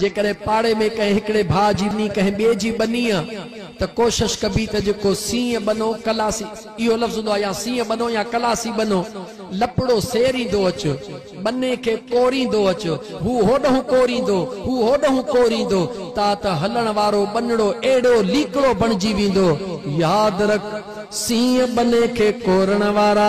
جيڪڏهن پاڙي ۾ ڪنهن هڪڙي ڀاء جي ٻني ڪنهن ٻئي جي ٻني آ ته ڪوشش ڪبي ته جيڪو سينء ٻنو ڪلاسي اهو لفظ هوندو آ يا سينء ٻنو يا ڪلاسي ٻنو لپڙو سيريندو اچ ٻني کي ڪوريندو اچ هو هوڏهون ڪوريندو هو هوڏهون ڪوريندو تا ته هلڻ وارو ٻنڙو اهڙو ليڪڙو بڻجي ويندو ياد رک سينء ٻني کي ڪورڻ وارا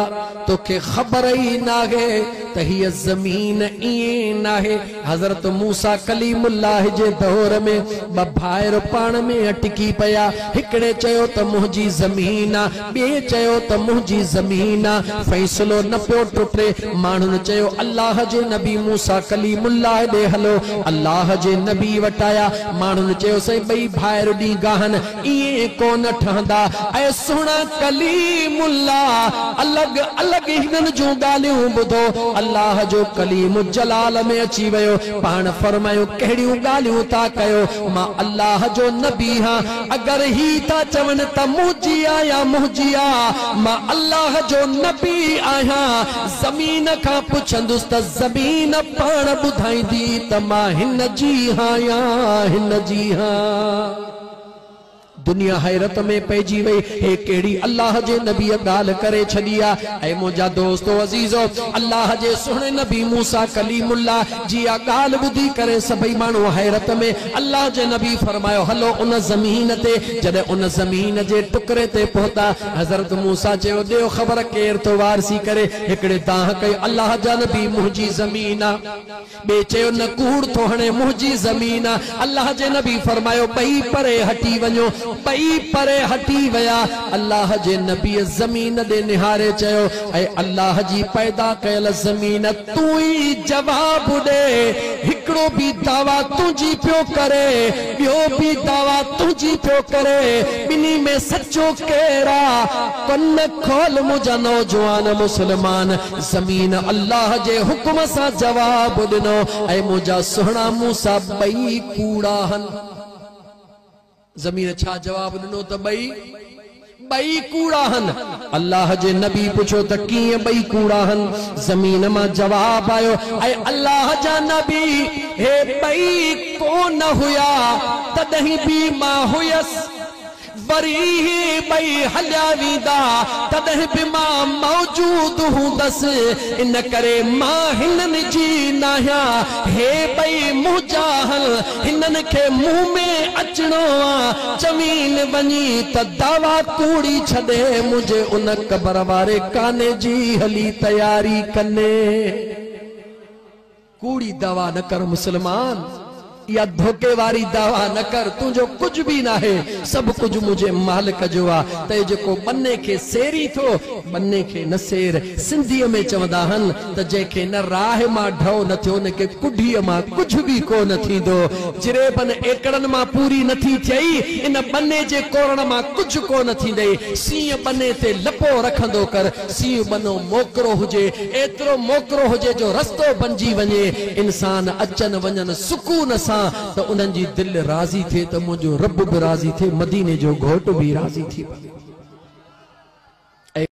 توکي خبر ئي ناهي ته هيء زمين ائين ناهي. حضرت موسيٰ ڪليم الله جي دور ۾ ٻه ڀائر پاڻ ۾ اٽڪي پيا. هڪڙي چيو ته منهنجي زمين آ، ٻئي چيو ته منهنجي زمين آ. فيصلو نه پيو ٽٽي. ماڻهن چيو الله جي نبي موسيٰ ڪليم الله ڏي هلو. الله جي نبي وٽ آيا. ماڻهن چيو سائين ٻئي ڀائر ڏينگاهن. ائين ڪونه ٺهندا. اي سهڻا ڪليم الله! الڳ الڳ هنن جون ڳالهيون ٻڌو. الله جو ڪليم جلال ۾ اچي ويو. پاڻ فرمايو، ڪهڙيون ڳالهيون ٿا ڪيو؟ مان الله جو نبي هان. اگر هي ٿا چون ته منهنجي آ يا منهنجي آ، مان الله جو نبي آهيان. زمين کان پڇندس ته زمين پاڻ ٻڌائيندي ته مان هن جي هان يا هن جي هان. دنيا حيرت ۾ پئجي وئي، هي ڪهڙي الله جي نبيء ڳالهه ڪري ڇڏي آ؟ اي منهنجا دوستو عزيزو! الله جي سهڻي نبي موسيٰ ڪليم الله جي اها ڳالهه ٻڌي ڪري سڀئي ماڻهو حيرت ۾، الله جي نبي فرمايو، هلو ان زمين تي، جڏهن ان زمين جي ٽڪري تي پهتا، حضرت موسيٰ چيو، ڏيو خبر ڪير ٿو وارثي ڪري؟ هڪڙي دانهن ڪئي، الله جا نبي منهنجي زمين آ. ٻئي چيو، نه ڪوڙ ٿو هڻين، منهنجي زمين آ. الله جي نبي فرمايو، ٻئي پري هٽي وڃو. ٻئي پري هٽي ويا. الله جي نبيء زمين ڏي نهاري چيو، اي الله جي پيدا ڪيل زمين! تون ئي جواب ڏي. هڪڙو به دعويٰ تنهنجي پيو ڪري، ٻيو به دعويٰ تنهنجي پيو ڪري، ٻنهي ۾ سچو ڪير آ؟ ڪن کول منهنجا نوجوان مسلمان! زمين الله جي حڪم سان جواب ڏنو، اي منهنجا سهڻا موسيٰ ٻئي ڪوڙا هن. زمين ڇا جواب ڏنو ته ٻئي ٻئي ڪوڙا هن. الله جي نبي پڇيو ته ڪيئن ٻئي ڪوڙا هن؟ زمين مان جواب آيو، اي الله جا نبي هي ٻئي ڪونه هيا تڏهن به مان هيس. وري هي ٻئي هليا ويندا، تڏهن به مان موجود هوندس، ان ڪري مان هنن جي ناهيان، هي ٻئي منهنجا هن، هنن کي مون ۾ اچڻو آ، چوين وڃي ته دعويٰ ڪوڙي ڇڏي، منهنجي ان قبر واري ڪاني جي هلي تياري ڪني. ڪوڙي دعويٰ نه ڪر مسلمان! اها ڌوڪي واري دعويٰ نه ڪر، تنهنجو ڪجهه به ناهي، سڀ ڪجهه منهنجي مالڪ جو آ، ته جيڪو ٻني کي سيرين ٿو، ٻني کي نه سير. سنڌيء ۾ چوندا آهن ته جنهن کي نه راهه مان ڍؤ نه ٿيو، ان کي ڪڍيء مان ڪجهه به ڪو نه ٿيندو. جريبن ايڪڙن مان پوري نه ٿي ٿئي، ان ٻني جي ڪورڻ مان ڪجهه ڪو نه ٿيندئي. سينء ٻني تي لپو رکندو ڪر، سينء ٻنو موڪرو هجي، ايترو موڪرو هجي جو رستو بنجي وڃي، انسان اچن وڃن سڪون سان ته انهن جي دل راضي ٿئي ته منهنجو رب به راضي ٿئي، مديني جو گهوٽ به راضي ٿي پوي.